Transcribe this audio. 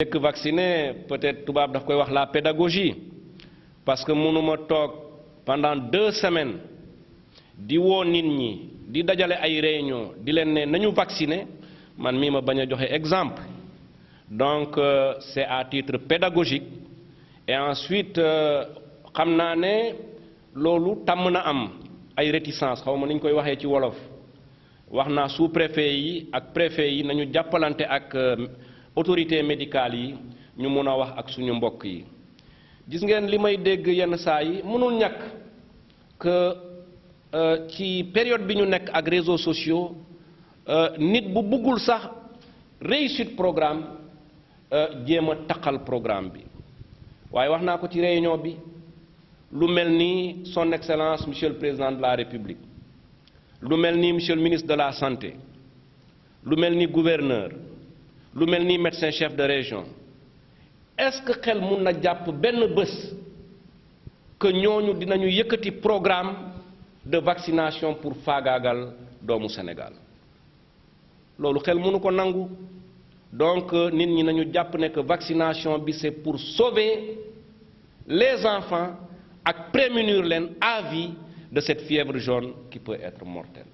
njëkk vacciné peut-être tubaab daf koy wax la pédagogie parce que mënuma toog pendant 2 semaines di woo nit ñi di dajale ay réunion di leen ne nañu vacciner man mii ma bañ a joxe exemple donc c'est à titre pédagogique et ensuite xam naa ne loolu tàmm na am ay réticence xaw ma ni ñu koy waxee ci wolof wax naa sous-préfet yi ak préfet yi nañu jàppalante ak autorités médicales yi ñu mun a wax ak suñu mbokk yi gis ngeen li may dégg yenn saa yi mënul ñàkk que ci période bi ñu nekk ak réseaux sociaux nit bu bëggul sax réussite programme jéem a taqal programme bi waaye wax naa ko ci réunion bi lu mel ni son excellence monsieur le président de la république lu mel ni monsieur le ministre de la santé lu mel ni gouverneur lu mel ni médecin chef de région est-ce que xel mun na jàpp benn bés que ñooñu dinañu yëkkati programme de vaccination pour faagaagal doomu Sénégal loolu xel mënu ko nangu donc nit ñi nañu jàpp ne que vaccination bi c'est pour sauver les enfants ak prémunir leen à vie de cette fièvre jaune qui peut être mortelle.